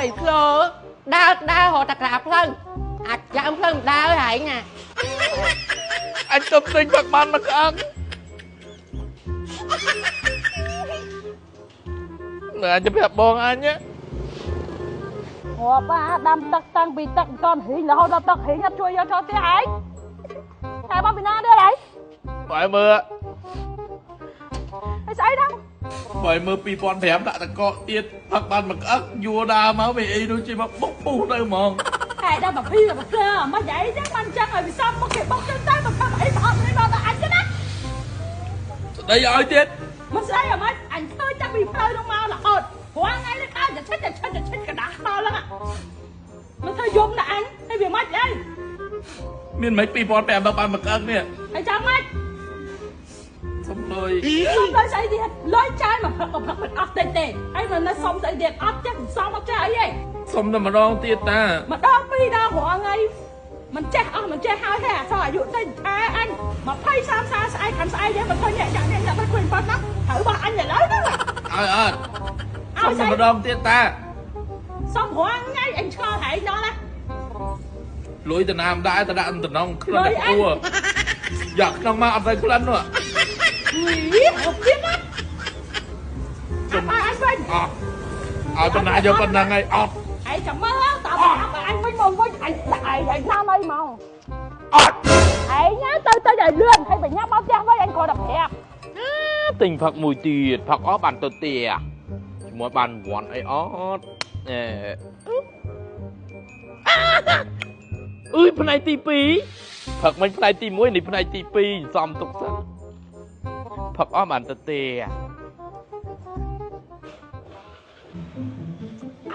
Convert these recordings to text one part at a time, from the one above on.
មិនក្លោដើរដើររត់តែក្រាផ្លូវអាចចាំផ្លូវមិនដើរហែងណា អញទៅទិញផឹកបានមកក្អឹងណែអញទៅប្រាប់បងអញណា រាប់អាដាំទឹកតាំងពីទឹកមិនតាន់រីងរហូតដល់ទឹករីងអត់ជួយយកចូលផ្ទះឯងតែមកពីណាទៀតឯង បើមើល ហើយស្អីហ្នឹង បើមើល2005ដាក់តកកទៀតផឹកបានមកក្អឹកយួរដើរមកវាអីដូចជាមកបុកពុះទៅហ្មង ឯងដល់មកភីមកភ្លើមកយាយចឹងបានចឹងឲ្យវាសំមកគេបុកចឹងទៅមកខំអីប្រអប់នេះមកដល់អញចឹងណា ស្ដីឲ្យទៀត មិនស្អីអ្ហ្មិចអញឃើញតាំងពីផ្លូវនោះមករហូតរាល់ថ្ងៃនេះដើរតែឈិតតែឈិតតែឈិតកណ្ដាស់ដល់ហ្នឹងមិនធ្វើយំណាអញហើយវាមិនអី មានមិន2005ដល់បានមកក្អឹកនេះ ហើយចាំម៉េច សុំលុយ សុំលុយស្អីទៀតលុយចាយមកផឹកមកផឹកមិនអស់តិចទេហើយមិននៅសុំស្អីទៀតអត់ចេះសុំអត់ចេះអីទេ សុំតែម្ដងទៀតតា ម្ដងពីរដងរាល់ថ្ងៃមិនចេះអស់មិនចេះហើយទេអសអាយុតិចថែអញ20 30 40ស្អែកខាងស្អែកទេមិនឃើញអ្នកចាក់អ្នកទៅឃើញប៉ុណ្ណាត្រូវរបស់អញឥឡូវហ្នឹង ឲ្យអត់សុំតែម្ដងទៀតតា សុំរាល់ថ្ងៃអញឆ្ងល់ហែងដល់ណា លុយទៅណាមិនដែរទៅដាក់តំណងក្លិនតែអួរយកក្នុងមកអត់ទៅក្លិននោះ វីហូបទៀតណា សុំ អញវិញ អត់ឲ្យប៉ុណ្ណាយកប៉ុណ្ណឹងហើយអត់ ឯងចាំមើលតើអញវិញមកវិញអញដាក់ឯងឯងណាអីមក អត់ ឯងណាទៅទៅឲ្យលឿនហើយបញ្ញាមកផ្ទះវិញអញគ្រាន់តែប្រាប់ ទិញផឹកមួយទៀតផឹកអស់បានទៅផ្ទះជាមួយបានវ៉ាន់អីអត់អេអើយផ្នែកទី2ផឹកមិញផ្នែកទី1នេះផ្នែកទី2សំទុកសិនផឹកអស់បានទៅផ្ទះ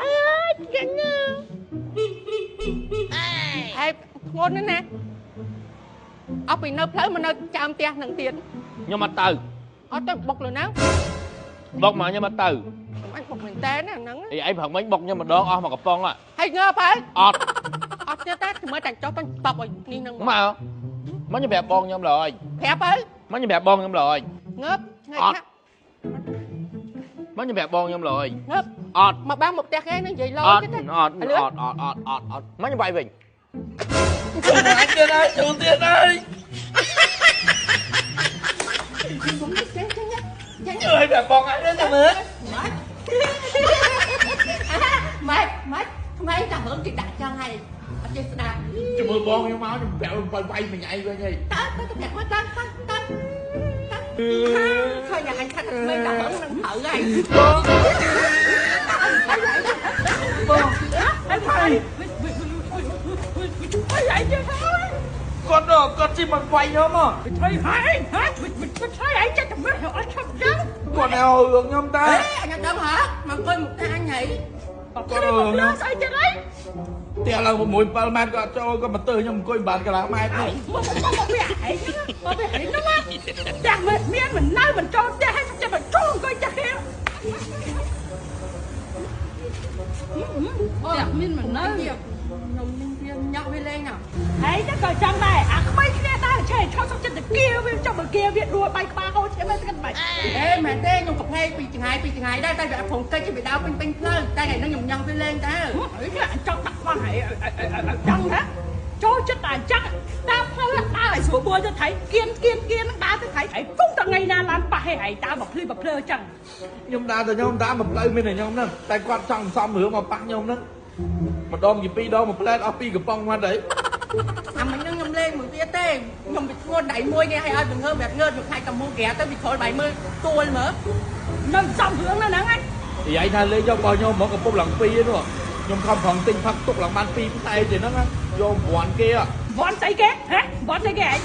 អើយចាញ់ណាហើយធ្ងន់ណាស់ណាអស់ពីនៅផ្លូវមកនៅចាំផ្ទះនឹងទៀត ខ្ញុំអត់ទៅ អត់ទៅបុកលើណា បុកមកខ្ញុំអត់ទៅ អញបុកមែនតើណាហ្នឹង អីឯងផឹកមិញបុកខ្ញុំម្ដងអស់មកកំប៉ុង ហើយងើបហើយ អត់ អត់ទៀតតាមើលតែចុះទៅតបឲ្យនេះនឹង មកមកខ្ញុំប្រាប់បងខ្ញុំឡើយ ប្រាប់ហើយ មកខ្ញុំប្រាប់បងខ្ញុំឡើយ ងើបថ្ងៃណា មកខ្ញុំប្រាប់បងខ្ញុំឡើយ ងើប អត់ មកបាំងមកផ្ទះគេនឹងនិយាយលោ អត់ ទៀត អត់អត់អត់អត់អត់អត់មកខ្ញុំវាយវិញអញទៀតហើយចូលទៀតហើយ ខ្ញុំចេះចេះចេះ អើយប្រាប់បងអញទៅមើល ម៉េចម៉េចក្មេងតែរឿងគេដាក់ចឹងហើយអត់ចេះស្ដាប់ ជាមួយបងខ្ញុំមកខ្ញុំប្រាប់វាយមួយថ្ងៃវិញហើយ តើទៅទៅប្រាប់មកតើតើតើឃើញយ៉ាងអញខាត់ក្មេងតែរឿងនឹងត្រូវហើយ បងបង ហើយហើយហើយឯងចេះហើយ គាត់គាត់ជិះមកវាយខ្ញុំហ៎ ថៃហើយហ៎វាថៃឯងចេះតែមើលអត់ឈប់ចឹង គាត់ឲ្យរឿងខ្ញុំតា អេអញអត់ដឹងហ៎មកអង្គុយមុខផ្ទះអញហី គាត់លើស្អីទៀតអី ផ្ទះឡើង6 7ម៉ែត្រគាត់ចូលគាត់មកទើខ្ញុំអង្គុយបានកន្លះម៉ែត្រនេះ មកមកវាឯងមកវាឯងហ្នឹងណាផ្ទះមានមិននៅមិនចូលផ្ទះហើយចេះមកចូលអង្គុយផ្ទះគេផ្ទះមានមិននៅ ខ្ញុំនឹងវាញាក់វាលេងណា ហើយហ្នឹងក៏ចឹងដែរអាក្មេងគ្នាដែរឆេឆោសុកចិត្តតែគៀវាចុះមកគៀវាដួលបាយក្បាលហូរឈាមទៅបាច់ អេមែនទេខ្ញុំកំភ្លេងពីចងាយពីចងាយដែរតែវាអត់ព្រមកិច្ចវាដើរពេញពេញផ្លូវតែថ្ងៃហ្នឹងខ្ញុំញាក់វាលេងតើ ហើយអញចង់ដាក់ខ្វះហើយចឹងហ៎ចូលចិត្តតែអញ្ចឹងតាមផ្លូវដើរឲ្យស្រួលបួលទៅថៃគៀនគៀនគៀននឹងដើរទៅថៃឯងគុំតែថ្ងៃណាឡានប៉ះឯងដើរមកភ្លឺមកភ្លឺចឹង ខ្ញុំដើរទៅខ្ញុំដើរមកផ្លូវមានតែខ្ញុំហ្នឹងតែគាត់ចង់សំរឿងមកប៉ះខ្ញុំហ្នឹងម្ដងជាពីរដងមួយផ្លែតអស់ពីរកំប៉ុងមកអី អាមិញហ្នឹងខ្ញុំលេងមួយវាទេខ្ញុំវាធ្ងន់ដៃមួយគេឲ្យឲ្យបង្ហើបែបងើតវាខ្លាចតែមួក្រាទៅវាក្រោយបាយមើលទួលមើល នៅសំរឿងនៅហ្នឹងឯង និយាយថាលេងយករបស់ខ្ញុំហ្មងកំពុងឡើងពីរនោះខ្ញុំខំប្រឹងទិញផឹកទុកឡើងបានពីរផ្នែកទេហ្នឹងយកវ៉ាន់គេ វ៉ាន់ស្អីគេហ៎វ៉ាន់ស្អីគេឯង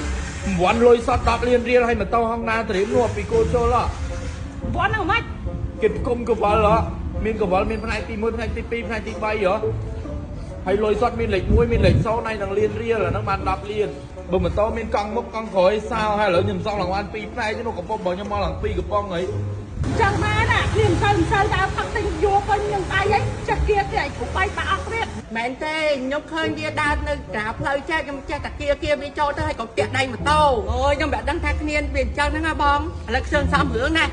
វ៉ាន់លុយសត10លានរៀលឲ្យម៉ូតូ Honda ត្រៀមនោះពីគោជុល វ៉ាន់ហ្នឹងមិន គេផ្គុំកវលមានកវលមានផ្នែកទី1ផ្នែកទី2ផ្នែកទី3ហ៎ហើយលុយសតមានលេខ1មានលេខ0ហើយនឹងលានរៀលអាហ្នឹងបាន10លានបើម៉ូតូមានកង់មុខកង់ក្រោយសោហើយឥឡូវខ្ញុំសង់ឡើងបាន2ផ្នែកនោះកំពុងរបស់ខ្ញុំមកឡើង2កំប៉ុងហី ចឹងបានណាគ្នាមិនសូវមិនសូវដើរផឹកទិញយកពេញនឹងដៃអីចេះគៀគេឯងគ្រប់បាយបាក់អស់ទៀត មែនទេខ្ញុំឃើញវាដើរនៅក្រៅផ្លូវចេះខ្ញុំចេះតែគៀគៀវាចូលទៅឲ្យក៏តាក់ដៃម៉ូតូអូយខ្ញុំមិនដឹងថាគ្នាវាអញ្ចឹងហ្នឹងណាបងឥឡូវខ្សឹងសំរឿងណា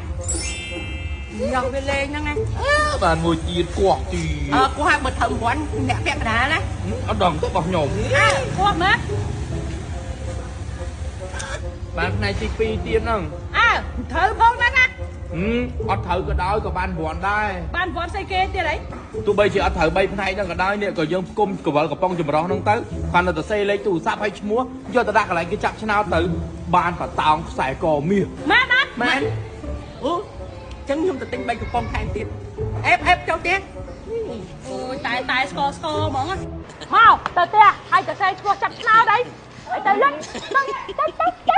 យកវាលេងហ្នឹងណា បានមួយទៀតគោះទី អើគោះឲ្យបើធ្វើប្រាន់អ្នកពាក់កណ្ដាលណា អត់ដឹងទៅរបស់ខ្ញុំ អើគោះមែន បានផ្នែកទី2ទៀតហ្នឹង អើត្រូវផងហ្នឹងណា អត់ត្រូវក៏ដោយក៏បានប្រាន់ដែរ បានប្រាន់ស្អីគេទៀតអី ទោះបីជាអត់ត្រូវ3ផ្នែកហ្នឹងក៏ដោយនេះក៏យើងផ្គុំកវលកំប៉ុងចម្រោះហ្នឹងទៅគាត់នៅតែសេលេខទូរស័ព្ទឲ្យឈ្មោះយកទៅដាក់កន្លែងគេចាប់ឆ្នោតទៅបានបតោងខ្សែកមាស មែនអត់ មែន អូចឹងខ្ញុំទៅទិញ3កំប៉ុងថែមទៀតអេបអេបចូលទៀត អូយតែតែស្កស្កហ្មងមកទៅផ្ទះហើយទៅសេឈ្មោះចាប់ឆ្នោតអីទៅលិចទៅទៅទៅ